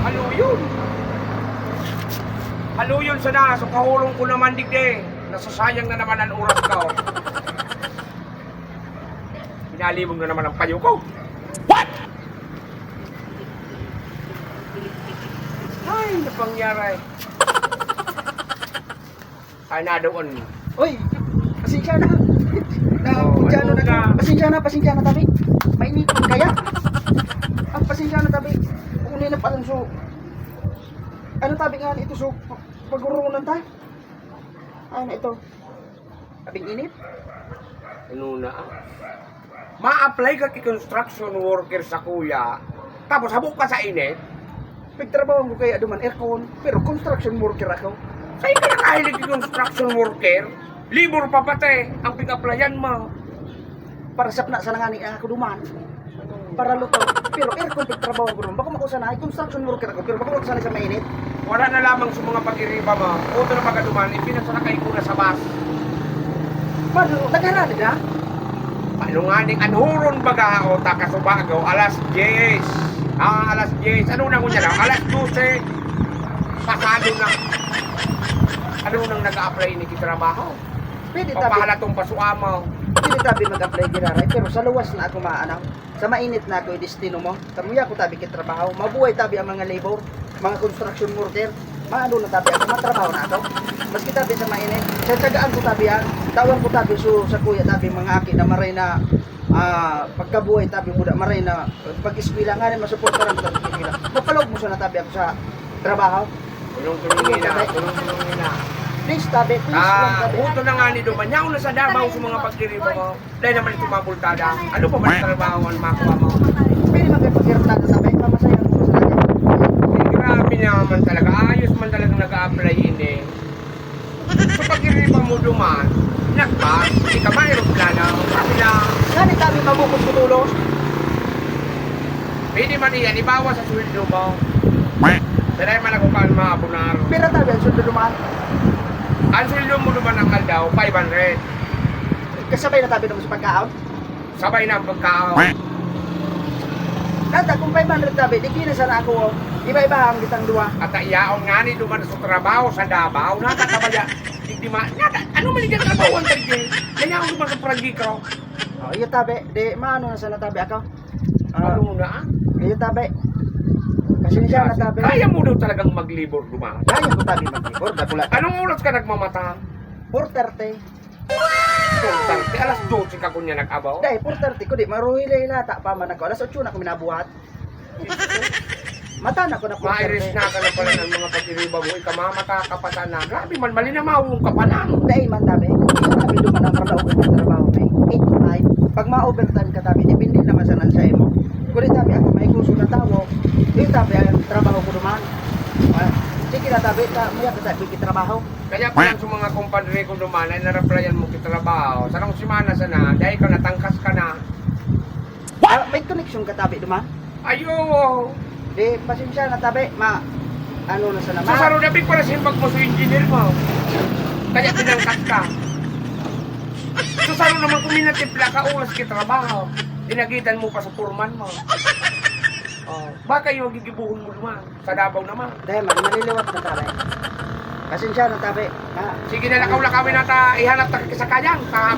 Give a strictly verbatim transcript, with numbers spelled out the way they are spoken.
Haluyon! Haluyon sana, so kahulong ko naman digdi. Nasasayang na naman ang oras ko. Pinalimog na naman ang payo ko. What? Ay, napangyari. Ay, nadoon. Uy, pasensya na. Na, Oh, pasensya ano na. na. Pasensya na, pasensya na, tabi. Mainit ang kaya. Ang pasensya na, tabi. Kung hindi na pala, so, ano, tabi nga, ito, so, pag-urunan ta. Ano ito? Tabing init? Ano na, ah? Ma-apply ka ki construction worker sa kuya, tapos habo ka sa init? Pigtrabaho ko kaya duman aircon, pero construction worker ako. Saan ka nakahilig ki construction worker? Labor pa pati ang pig-applyan mo. Para sapna sana ngani ako duman. Para luto. Pero aircon pigtrabaho ko duman. Bako mako sana, construction worker ako, pero bako mako sana sa mainit. Wala na lamang sa mga pag-iriba mo. Uto na pagkaduman, ipinasakay ko na sa bus. Mano, nagharani na? Paano nga ning anhuron baga o takasubago, alas diyes? Ah, alas diyes. Ano na ngunyan lang? Alas dose. Pasado na. Ano nang nag-a-apply ini ki trabaho? Pwede tabi, Papahalatong pasuamaw. Pwede tabi mag-apply giraray, pero sa luwas na ako maanaw. Sa mainit na ako, idestino mo. Kamuya ko tabi ki trabaho. Mabuhay tabi ang mga labor, mga construction worker. Maano na tabi ako, matrabaho na ako. Maski tabi sa mainit, tsatsagaan ko tabi yan. Tawan ko tabi so, sa kuya tabi, mga aki na maray na, ah, pagkabuhay tabi, buda, maray na, eh, pag-eskwela, nganing masuportaran ko tabi sa eskwela. Mapalaog mo sana tabi ako sa trabaho. Tulong-tulong ina, tulong-tulong ina. Please, tabi, please lang, Ah, tabi. Buto na nga ni duman. Yaon na sa Davao sa mga pagdiriba mo. Dahil naman ito mga bultada. Ano pa man ang trabaho ang makuha mo? Pwede magkapagkirta na sabay, mamasaya ko sa kanya. Eh, grabe naman talaga. Ayos man talaga nag-a-apply ini. So, pag iriba mo duman, nagpas, hindi ka ma-aeroplano. Grabe na. Ngani tabi mabukod ko tulos. Pwede man iyan, ibawas sa sweldo mo. Pero man ako kaan maabunar. Pira tabi ang sweldo duman? Ang sweldo mo duman ang aldaw, five hundred. Kasabay na tabi naman sa pagkaon? Sabay na ang pagkaon. Tata, kung five hundred tabi, di kina sana ako, oh. Iba-iba ang kitang duwa. At yaon nga ni duman sa trabaho sa Davao, natatabaya. Di, di ma-, nata-, ano man yung trabaho ang tabi? Kaya ako duman sa Prangkiko. Oh, iyo tabi, di maano na sana tabi ako. Ah, Ano na, ah? Iyo tabi. Pasensya na tabi. Kaya mo daw talagang maglibor duman. Kaya ko tabi maglibor, dakula. Anong oras ka nagmamata? Four thirty. Four thirty, alas dose ka kunya nag-abaw? Dai, four thirty ko, di, maruhilay-hilata pa man ako. Alas otso na ako minabuhat. Mata na ko na four thirty. Mairis na ka na pala ng mga pag-iriba mo, ikamamata ka pa sana. Grabe man, malinamawon ka pa lang. Dai man, tabi. Tabi duman ang trabaho ko, trabaho, may eight to five. Pag ma-overtime ka, tabi, depende naman sa nan sa imo. Kung di, tabi, ako may gusto na tawo, di, tabi, ang trabaho ko duman. Ah, sige na, tabi, ta, muya ka, tabi, trabaho. Kaya pa lang sa mga kompadre ko duman ay naraplayan mo ki trabaho. Sarong semana sana, dahil ka natangkas ka na. Ah, may koneksyon ka tabi duman? Ay, oo. Di, pasensya na tabi, ma-, ano na sana, ma- Susaro na, big pala simbag mo sa engineer mo. Kaya tinangkas ka. Susaro naman kung minatipla ka, oras ki trabaho. Dinagitan mo pa sa foreman mo. Oh, baka yung gigibuhon mo naman. Sa Davao naman. Dai man, maliliwat na tabi. Pasensya na tabi. Ha? Sige na, lakaw-lakawin na ta, ihanap ta ki sakayan. Ta,